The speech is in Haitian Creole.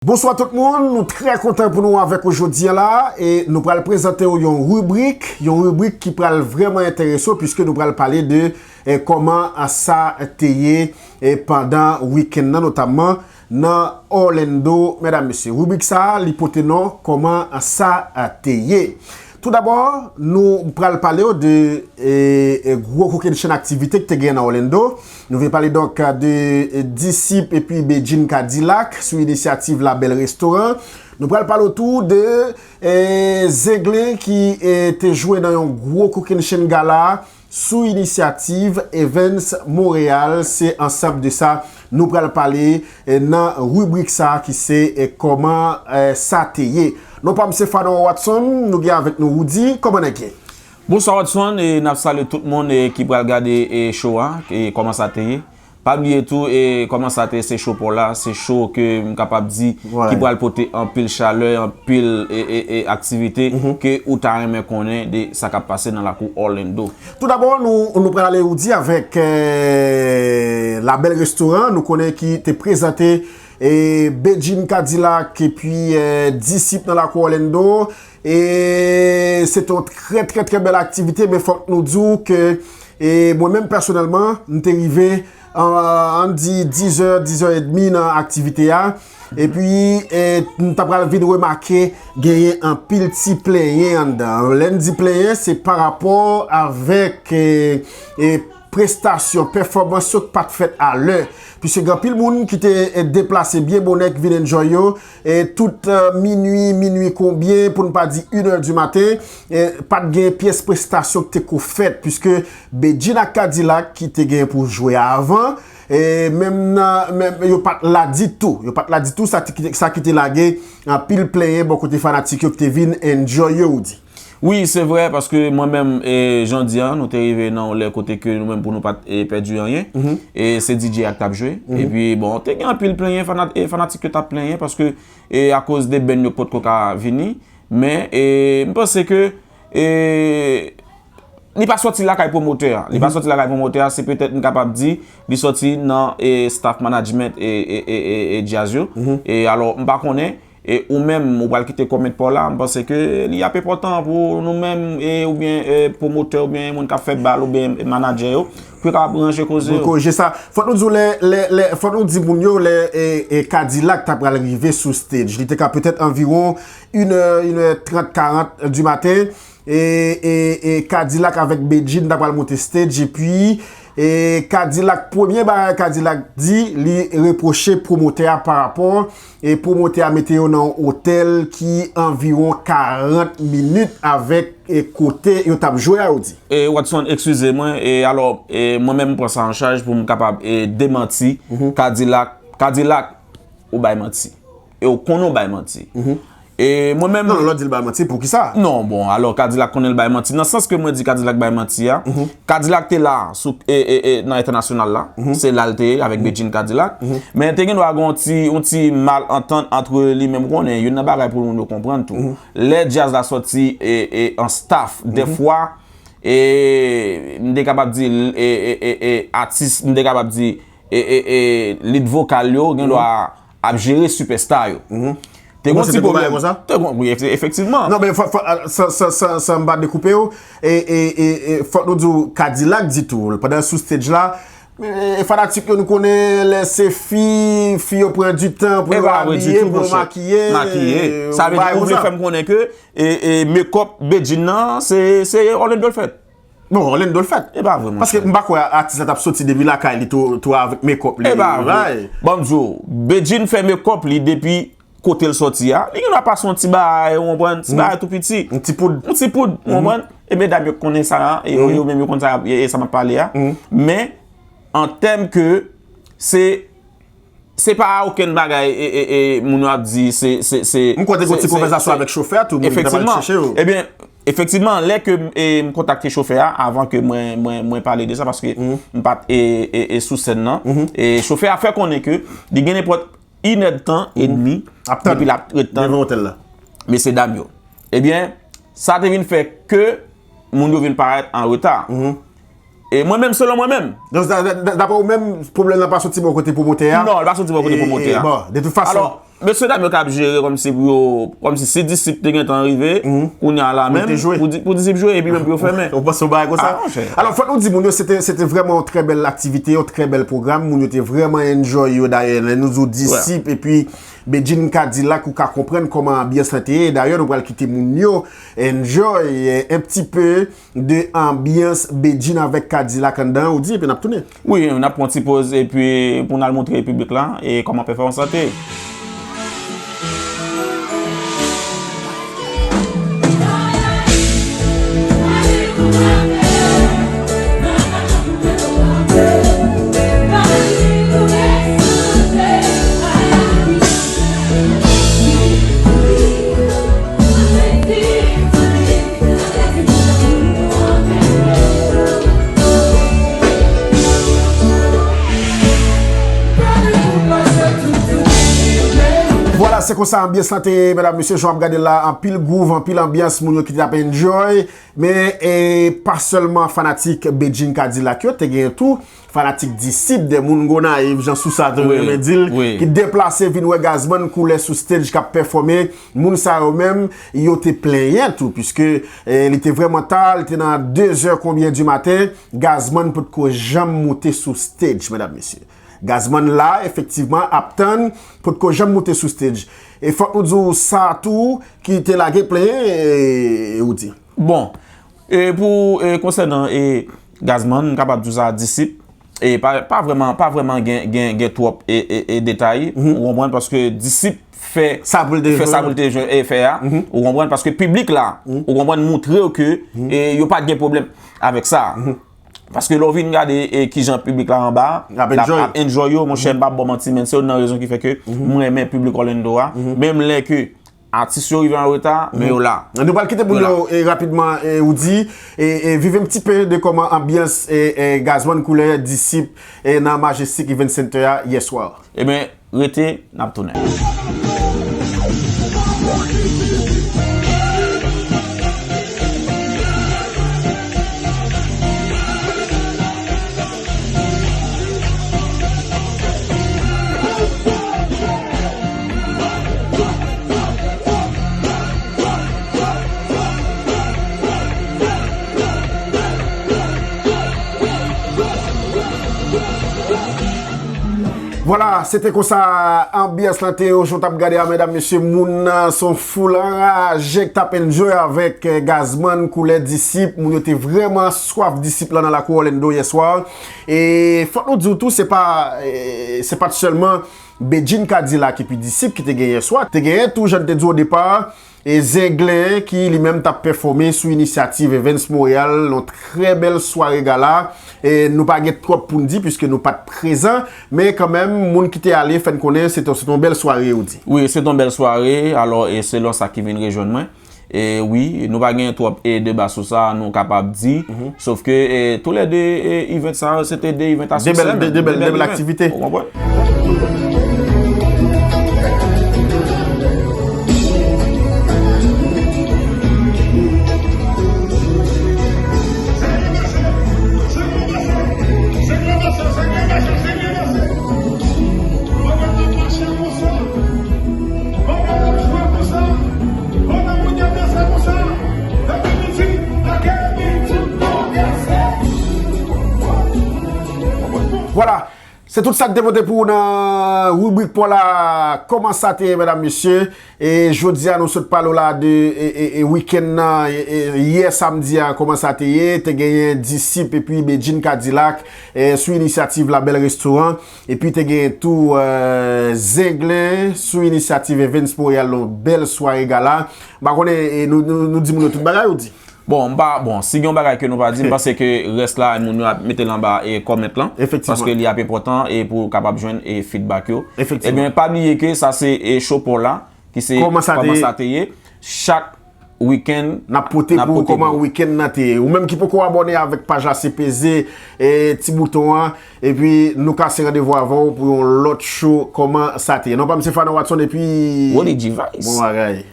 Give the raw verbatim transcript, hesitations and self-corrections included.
Bonswa tout moun, nou trè kontan pou nou avèk ou jodi a la, e nou pral prezante w yon ribrik, yon ribrik ki pral vrèman enterese w, piske nou pral pale de, eh, kòman, ah, sa te ye, eh, pandan wikenn nan, notamman nan Orlando, medam, mesye. Ribrik sa a, li pote non kòman, ah, sa, ah, te ye. Toudabò, nou pral pale w de, eh, eh, gwo kokennchenn aktivite ki te gen nan Orlando. Nou vle pale donk de, eh, Disip epi Bedjine Cadillac sou inisyativ Label Restaurant. Nou pral pale w tou de, eh, Zenglen ki, eh, te jwe nan yon gwo kokennchenn gala sou inisyativ Evans Montréal. Se ansanm de sa nou pral pale, eh, nan ribrik sa a ki se, eh, kòman, eh, sa te ye. Non pa m se Fadon Watson, nou gen avèk nou Woody. Kòman nèg ye? Bonswa Watson, e n ap salye tout moun, e ki pral gade, e show a, e kòman sa te ye. Pa bliye tou, e kòman sa te ye, se show pa w la, se show ke m kapab di ki pral pote anpil chalè, anpil, e, e, e aktivite ke ou ta renmen konnen de sa k ap pase nan lakou Orlando. Toudabò, nou, nou pral ale Woody avèk, eh, Label Restaurant, nou konnen ki te prezante, eh, Bedjine Cadillac epi, eh, Disip nan lakou Orlando. E se te yon trè, trè, trè bèl aktivite, men fòk nou di w ke, e mwen menm pèsonèlman, m te rive, an, ann di dizè, dizè edmi nan aktivite a. Epi, e, m ta pral vin remake genyen anpil ti plenyen anndan. Lè n di plenyen, se pa rapò avèk, e, e, prestasyon, pèfòmans yo k pa t fèt alè. Piske gen anpil moun ki te, e, deplase byen bonè, ki vin enjoy yo, e, tout, e, minui, minui konbyen, pou n pa di inè di maten, e, pa t gen pyès prestasyon ki te ko fèt, piske Bedjine ak Cadillac ki te gen pou jwe avan, e, menm nan, menm, yo pa t la ditou. Yo pa t la ditou, sa te, sa ki te lage anpil plenyen bò kote fanatik yo ki te vin enjoy yo, Woody. Wi, se vrè, paske mwen menm, e, jan w di a, nou te rive nan yon lè kote ke nou menm pou nou pa t, e, pèdi anyen. E se D J a k t ap jwe. Epi, bon, te gen anpil plenyen, fana-, e, fanatik yo t ap plenyen paske, e, akoz de band yo potko ka vini. Men, e, m panse ke, e, li pa sòti lakay pwomotè a. Li pa sòti lakay pwomotè a, se petèt m kapab di, li sòti nan, e, staff management e, e, e, e, e djaz yo. E alò, m pa konnen, e ou menm, ou pral kite kòmantè pa w la, m panse ke li ap enpòtan pou nou menm, e, oubyen, e, pwomotè, oubyen moun k ap fè bal, oubyen manadjè yo, pou yo kapab ranje koze yo. Pou korije sa. Fòk nou di w lè, lè, lè, fòk nou di moun yo lè, e, e, Cadillac ta pral rive sou stage. Li te ka petèt anviwon inè, inè trant, karant di maten. E, e, e Cadillac avèk Bedjine ta pral monte stage, epi, e Cadillac, premye bagay Cadillac di, li repwoche pwomotè a pa rapò, e pwomotè a mete yo nan yon otèl ki anviwon karant minit avèk, e kote yo t ap jwe a, Woody. E Watson, eskize mwen, e alò, e mwen menm m pran sa an chaj pou m kapab, e demanti Cadillac. Cadillac, ou bay manti. E ou konnen ou bay manti. E mwen menm. Non, non, lè w di l bay manti, poukisa? Non, bon, alò, Cadillac konnen l bay manti. Nan sans ke mwen di Cadillac bay manti a, Cadillac te la sou, e, e, e, nan entènasyonal la. Se la l te ye avèk Bedjine Cadillac. Men te gen dwa gen yon ti, yon ti malantant ant li menm, ou konnen, youn nan bagay pou moun yo konprann tou. Lè djaz la sòti, e, e, an staff, dèfwa, e, m te kapab di, e, e, e, e, atis, m te kapab di, e, e, e, lead vokal yo gen dwa ap jere sipèsta yo. Te gon ti pwoblèm. Te gon, wi, efe-, efektivman. Non, men fò, fò, a, san, san, san, san m pa dekoupe w, e, e, e, e, fòk nou di w Cadillac di tou. Pandan l sou stage la, e, fanatik yo, nou konnen lè se fi, fi yo pran di tan pou yo abiye, pou yo makiye. Makiye. Sa vle di ou vle fè m konnen ke, e, e, makeup Bedjine nan, se, se Orlando l fèt. Bon, Orlando l fèt. E pa vre, monchè. Paske m pa kwè atis la t ap soti depi lakay li tou, tou avèk makeup li. E pa vre. Ban m di w, Bedjine fè makeup li depi kote l sòti a. Li gen dwa pase yon ti bagay, ou konprann, ti bagay tou piti. Yon ti poud. Yon ti poud, ou konprann. E medam yo konnen sa, e yo, yo menm yo konn sa, e, e sa m ap pale a. Men, an tèm ke se se pa okenn bagay, e, e, e, moun yo ap di, se, se, se. M kwè te gen yon ti konvèsasyon avèk chofè a tou, moun ki t ap al chèche yo. Ebyen, efektivman, lè ke m, e, m kontakte chofè a, avan ke mwen, mwen, mwen pale de sa, paske m pa t, e, e, e sou sèn nan, e chofè a fè konnen ke li gen nenpòt inèdtan edmi depi l ap ret tann mesye dam yo. Ebyen, sa te vin fè ke moun yo vin parèt an reta. E mwen menm, selon mwen menm. Donk, da-, da-, da-, daprè ou menm, pwoblèm nan pa soti bò kote pwomotè a? Non, li pa soti bò kote pwomotè a. E, bon, de tout fason, alò, Mesye dam yo k ap jere kòmsi pou yo, kòmsi si disip te gentan rive, kounye a la menm, pou di- pou disip jwe, epi menm pou yo fèmen. Ou panse yon bagay konsa? Ah, monchè. Alò, fòk nou di moun yo, se te, se te vrèman yon trè bèl aktivite, yon trè bèl pwogram. Moun yo te vrèman enjoy yo, dayè, lè nou di w disip, epi Bedjine Kadilak, ou ka konprann kòman anbyans lan te ye. Dayè, nou pral kite moun yo enjoy, eh, un petit peu de anbyans Bedjine avèk Kadilak anndan, ou di, epi n ap tounen. Wi, n ap pran ti poz, epi pou n al montre piblik la, e kòman pèfòmans lan te ye. Vwala, se konsa anbyans lan te ye, medam, mesye, jan w ap gade l la, anpil gwouv, anpil anbyans, moun yo ki t ap enjoy. Men, e, pa sèlman fanatik Bedjine Kadilak yo, te gen tou fanatik Disip, de moun Gonayiv, jan Sousa te renmen di l, ki deplase vin wè Gazman Koulè sou stage k ap pèfòme. Moun sa yo menm, yo te plenyen tou, piske, e, li te vrèman ta, li te nan de zè konbyen di maten, Gazman potko janm moute sou stage, medam, mesye. Gazman la, efektivman, ap tann, potko janm moute sou stage. E fòk nou di w sa tou, ki te lage plenyen, e, e, ou di. Bon, e pou, e, konsènan, e, Gazman, m kapab di w sa, Disip, e pa, pa vrèman, pa vrèman gen, gen, gen twòp, e, e, e detay, ou konprann, paske Disip fè sa pou l te fè, sa pou l te jwe, e fè a, ou konprann, paske piblik la, ou konprann, montre w ke, e, yo pa t gen pwoblèm avèk sa. Paske lè w vin gade, e, kijan piblik la anba, l ap, ap enjoy yo, monchè, m p ap ba w manti, men se youn nan rezon ki fè ke m renmen piblik Orlando a, menm lè ke atis yo rive an reta, men yo la. Nou pral kite moun yo, e, rapidman, e, ou di, e, e, viv un petit peu de kòman anbyans, e, e, Gazman Koulè, Disip, e, nan Majestic Event Center a, yè swa. Ebyen, rete, n ap tounen. Vwala, se te konsa anbyans lan te ye, jan w t ap gade a, medam, mesye, moun nan se yon foul anraje k t ap enjoy avèk, eh, Gazman, Koulè, Disip. Moun yo te vrèman swaf Disip lan nan lakou Orlando yè swa. E fòk nou di w tou, se pa, eh, se pa t sèlman Bedjine Kadilak epi Disip ki te gen yè swa. Te genyen tou, jan n te di w o depa, e Zenglen ki li menm t ap pèfòme sou inisyativ Events Montréal, yon trè bèl sware gala. E nou pa gen twòp pou n di, piske nou pa t prezan, men kanmenm, moun ki te ale fè n konnen se te, se te yon bèl sware, ou di. Wi, se te yon bèl sware, alò, e selon sa ki vin rejwenn mwen, e wi, nou pa gen twòp e deba sou sa, nou kapab di, sòf ke, e, toulède, e, event sa yo, se te de event a siksè, de bèl, de bèl aktivite. Ou konprann? Vwala. Se tout sa k te pote pou ou nan ribrik pa w la, kòman sa te ye, medam, mesye. E jodi a, nou sot pale w la de, e, e, e, wikenn nan, e, e, yè samdi a, kòman sa te ye. Te genyen Disip epi Bedjine Kadilak, e, sou inisyativ La Belle Restaurant. Epi te genyen tou, e, Zenglen sou inisyativ Events Montréal, yon bèl sware gala. M pa konnen, e, nou, nou, nou di moun yo tout bagay, ou di? Bon, m pa, bon, si gen yon bagay ke nou pa di, m panse ke rès la, moun yo ap mete l anba, e, kòmant lan. Efektivman. Paske li ap enpòtan, e pou kapab jwenn, e, feedback yo. Efektivman. Ebyen, pa bliye ke sa se, e, show pa w la, ki se kòman sa te ye. Chak wikenn, n ap pote pou ou kòman wikenn nan te ye. Ou menm ki poko abòne avèk paj la, se peze, e, ti bouton an, epi nou kase randevou avè w pou yon lòt show, kòman sa te ye. Non pa m se Fana Watson, epi Rolly G Vice. Bon bagay.